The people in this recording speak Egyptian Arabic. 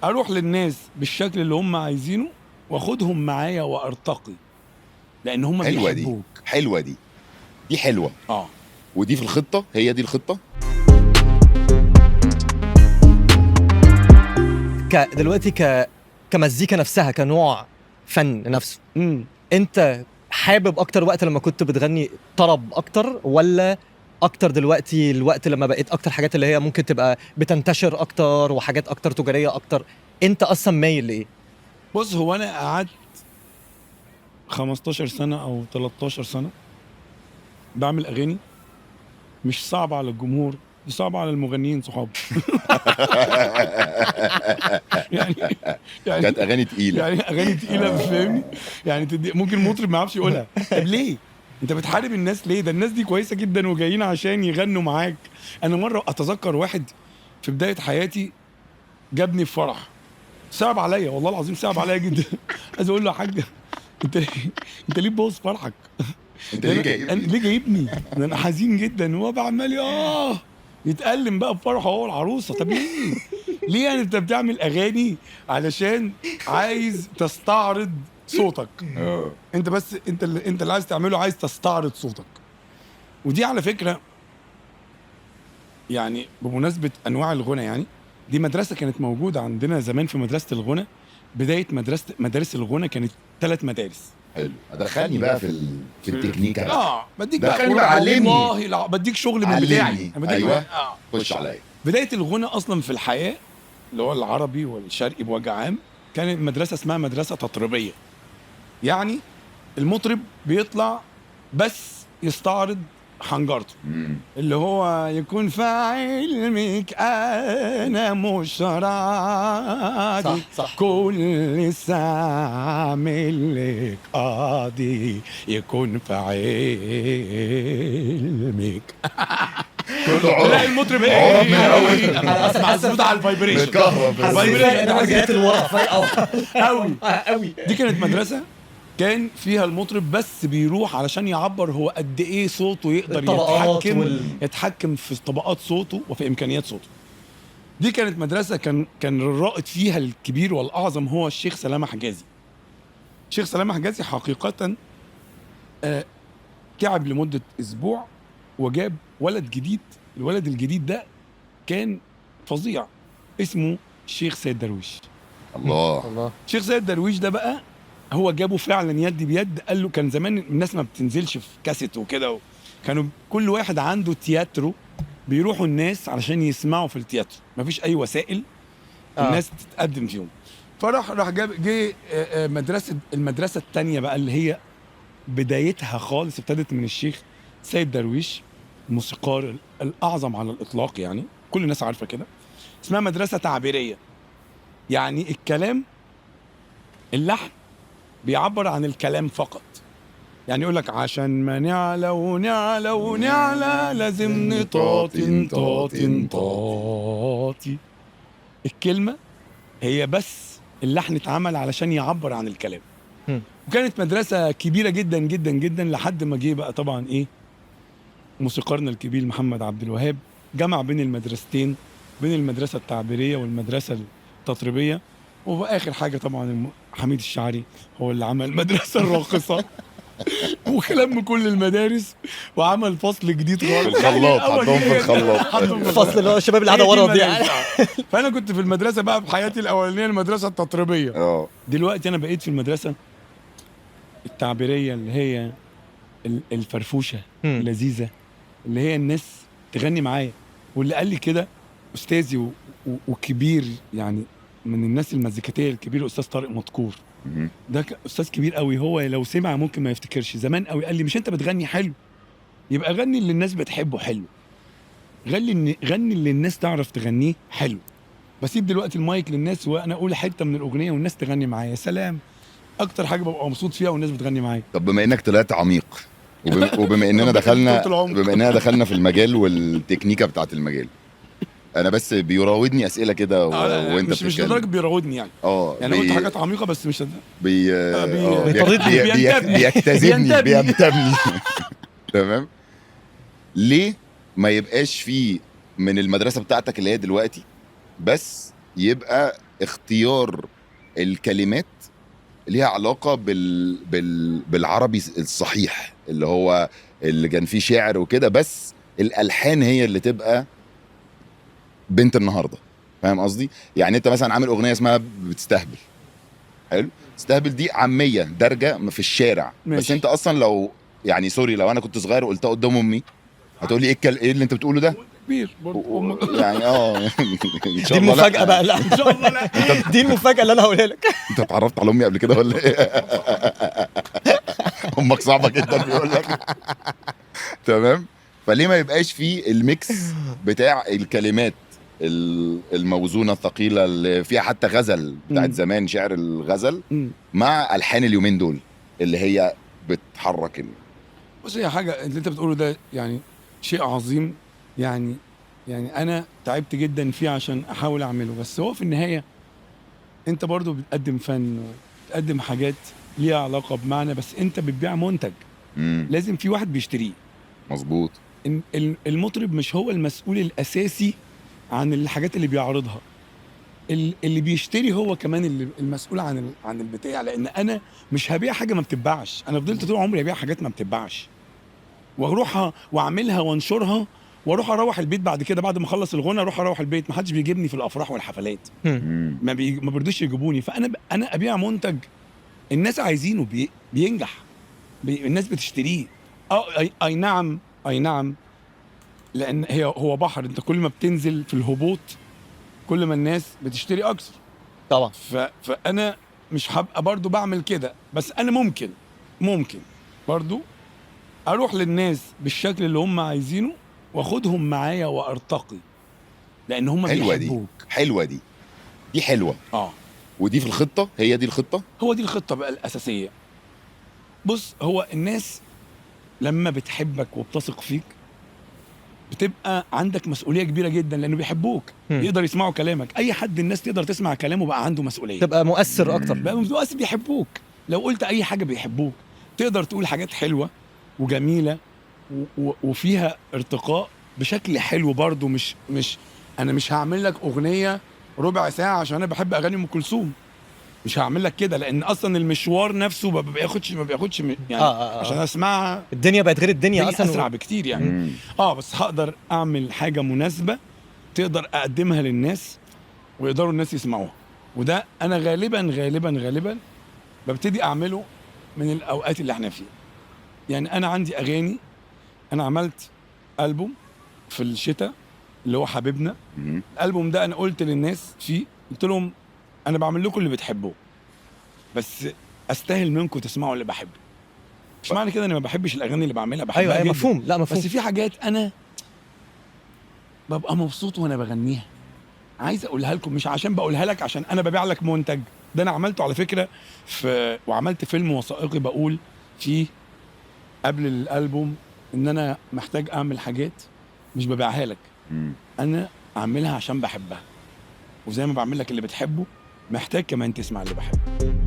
اروح للناس بالشكل اللي هم عايزينه واخدهم معايا وارتقي، لان هم حلوة دي. بيحبوك. حلوة دي، دي حلوة. ودي في الخطة، هي دي الخطة. دلوقتي كمزيكا نفسها، كنوع فن نفسه، انت حابب اكتر وقت لما كنت بتغني طرب اكتر، ولا اكتر دلوقتي الوقت لما بقيت اكتر حاجات اللي هي ممكن تبقى بتنتشر اكتر وحاجات اكتر تجارية اكتر؟ انت اصلا مايل لايه؟ بص، هو انا قعدت 15 سنة او 13 سنة بعمل اغاني مش صعبة على الجمهور، دي صعبة على المغنيين صحابي. يعني كانت اغاني تقيلة، يعني اغاني تقيلة، فاهمني؟ يعني ممكن مطرب ما يعرفش يقولها. طب ليه انت بتحارب الناس ليه؟ ده الناس دي كويسة جدا وجايين عشان يغنوا معاك. انا مرة اتذكر واحد في بداية حياتي جابني في فرح، صعب عليا والله العظيم، صعب عليا جدا. عايز اقول له يا حاج، انت ليه بتبوظ فرحك؟ انت ليه جايبني؟ ليه جايبني؟ انا حزين جدا، وهو بقى عمال يتألم بقى في فرحه هو والعروسه. طب ليه؟ ليه يعني انت بتعمل اغاني علشان عايز تستعرض صوتك؟ انت بس انت اللي عايز تعمله، عايز تستعرض صوتك. ودي على فكرة يعني بمناسبة انواع الغنى، يعني دي مدرسه كانت موجودة عندنا زمان في مدرسه الغنى. بداية مدارس الغنى كانت 3 مدارس. حلو، دخلني بقى في التكنيك. بديك دخلني بقى، علمني والله بديك شغل من بتاعي. ايوه خش عليا. بداية الغنى اصلا في الحياة اللي هو العربي والشرقي بوجه عام، كانت مدرسه اسمها مدرسه تطريبيه. يعني المطرب بيطلع بس يستعرض حنجرته، اللي هو يكون في علمك انا مش راضي، صح. كل ساعة اعمل لك قاضي، يكون في علمك. كله لا المطرب ايه مظبوط على ال vibration، رجعت لورا قوي قوي. دي كانت مدرسه كان فيها المطرب بس بيروح علشان يعبر هو قد ايه صوته يقدر يتحكم في طبقات صوته وفي امكانيات صوته. دي كانت مدرسه كان الرائد فيها الكبير والاعظم هو الشيخ سلامه حجازي. الشيخ سلامه حجازي حقيقة تعب لمدة اسبوع وجاب ولد جديد. الولد الجديد ده كان فظيع، اسمه الشيخ سيد درويش. الله الله. الشيخ سيد درويش ده بقى هو جابه فعلا يد بيد. قال له، كان زمان الناس ما بتنزلش في كاسيت وكده، كانوا كل واحد عنده تياترو، بيروحوا الناس علشان يسمعوا في التياترو، ما فيش اي وسائل الناس تتقدم فيهم. فراح جاب جه المدرسة الثانية بقى اللي هي بدايتها خالص ابتدت من الشيخ سيد درويش، الموسيقار الاعظم على الاطلاق، يعني كل الناس عارفه كده. اسمها مدرسه تعبيريه، يعني الكلام، اللحن بيعبر عن الكلام فقط. يعني يقول لك عشان ما نعلى ونعلى ونعلى لازم نطاطي نطاطي نطاطي. الكلمة هي بس اللحن اتعمل علشان يعبر عن الكلام. وكانت مدرسة كبيرة جدا جدا جدا لحد ما جه بقى طبعا ايه موسيقارنا الكبير محمد عبد الوهاب، جمع بين المدرستين، بين المدرسة التعبيرية والمدرسة التطريبية. وآخر حاجة طبعا حميد الشاعري هو اللي عمل المدرسة الراقصة وكلام كل المدارس وعمل فصل جديد خالص. الخلاط، حطهم في الخلاط، فصل اللي هو الشباب اللي قاعدة ورا دي يعني. فأنا كنت في المدرسة بقى في حياتي الأولانية المدرسة التطريبية. دلوقتي أنا بقيت في المدرسة التعبيرية اللي هي الفرفوشة اللذيذة اللي هي الناس تغني معايا. واللي قال لي كده أستاذي وكبير يعني من الناس المزيكاتيه الكبير، استاذ طارق مدكور. ده استاذ كبير قوي، هو لو سمع ممكن ما يفتكرش. زمان قوي قال لي مش انت بتغني حلو، يبقى غني اللي الناس بتحبه حلو، غني اللي الناس تعرف تغنيه حلو. بسيب دلوقتي المايك للناس وانا اقول حتة من الاغنية والناس تغني معايا. سلام، اكتر حاجة ببقى مبسوط فيها والناس بتغني معايا. طب بما انك طلعت عميق وبما اننا دخلنا بما اننا دخلنا في المجال والتكنيكه بتاعت المجال، انا بس بيراودني اسئلة كده وانت مش لدرجة بيراودني يعني. يعني قلت حاجات عميقة بس مش بيجتذبني، بينتبني. تمام. ليه ما يبقاش فيه من المدرسة بتاعتك اللي هي دلوقتي بس يبقى اختيار الكلمات ليها علاقة بالعربي الصحيح اللي هو اللي كان فيه شعر وكده، بس الالحان هي اللي تبقى بنت النهارده. فاهم قصدي؟ يعني انت مثلا عامل اغنية اسمها بتستهبل، حلو، تستهبل دي عامية دارجه في الشارع ماشي. بس انت اصلا لو يعني sorry لو انا كنت صغير وقلتها قدام امي هتقول لي ايه اللي انت بتقوله ده؟ كبير برضه يعني ان شاء الله. دي المفاجاة بقى. لا ان شاء الله لا دي المفاجاة اللي انا هقولها لك. انت اتعرفت على امي قبل كده ولا ايه؟ امك صعبة جدا بيقول لك. تمام. فليه ما يبقاش فيه ال mix بتاع الكلمات الموزونه الثقيلة اللي فيها حتى غزل بتاعت زمان، شعر الغزل، مع الحان اليومين دول اللي هي بتحرك. بص، هي حاجة اللي انت بتقوله ده يعني شيء عظيم، يعني انا تعبت جدا فيه عشان احاول اعمله، بس هو في النهاية انت برضو بتقدم فن وبتقدم حاجات ليها علاقة بمعنى، بس انت بتبيع منتج. لازم في واحد بيشتريه. مظبوط. المطرب مش هو المسؤول الاساسي عن الحاجات اللي بيعرضها، اللي بيشتري هو كمان اللي المسؤول عن البتاع، لان انا مش هبيع حاجة ما بتتباعش. انا فضلت طول عمري ابيع حاجات ما بتتباعش، واروحها واعملها وانشرها واروح اروح البيت بعد كده، بعد ما اخلص الغنى اروح البيت، ما حدش بيجيبني في الافراح والحفلات، ما بيرضوش يجيبوني. فانا انا ابيع منتج الناس عايزينه، بينجح، الناس بتشتريه. اي نعم، اي نعم، لان هو بحر، انت كل ما بتنزل في الهبوط كل ما الناس بتشتري اكثر طبعا. فانا مش هبقى برضو بعمل كده، بس انا ممكن برضو اروح للناس بالشكل اللي هم عايزينه واخدهم معايا وارتقي، لان هم بيحبوك. حلوة دي حلوة. ودي في الخطة، هي دي الخطة، هو دي الخطة بقى الاساسية. بص، هو الناس لما بتحبك وبتثق فيك بتبقى عندك مسؤولية كبيرة جدا، لانه بيحبوك، يقدر يسمعوا كلامك. اي حد الناس تقدر تسمع كلامه بقى عنده مسؤولية، تبقى مؤثر اكتر، بقى مؤثر، بيحبوك. لو قلت اي حاجة بيحبوك، تقدر تقول حاجات حلوة وجميلة وفيها ارتقاء بشكل حلو برضو. مش انا مش هعمل لك اغنية ربع ساعة عشان انا بحب اغاني ام كلثوم، مش هعمل لك كده، لان اصلا المشوار نفسه ما بياخدش يعني عشان اسمعها. الدنيا بقت غير الدنيا اصلا، اسرع بكتير يعني. بس هقدر اعمل حاجة مناسبة تقدر اقدمها للناس ويقدروا الناس يسمعوها، وده انا غالبا غالبا غالبا ببتدي اعمله من الاوقات اللي احنا فيها. يعني انا عندي اغاني، انا عملت البوم في الشتاء اللي هو حبيبنا. الالبوم ده انا قلت للناس فيه، قلت لهم انا بعمل لكم اللي بتحبوه، بس استاهل منكم تسمعوا اللي بحبه. مش معنى كده انا ما بحبش الاغاني اللي بعملها، بحبها. ايوه مفهوم. لا مفهوم، بس في حاجات انا ببقى مبسوط وانا بغنيها، عايز اقولها لكم، مش عشان بقولها لك عشان انا ببيع لك منتج. ده انا عملته على فكرة وعملت فيلم وثائقي بقول فيه قبل الالبوم ان انا محتاج اعمل حاجات مش ببيعها لك، انا اعملها عشان بحبها، وزي ما بعمل لك اللي بتحبه محتاج كمان تسمع اللي بحبه.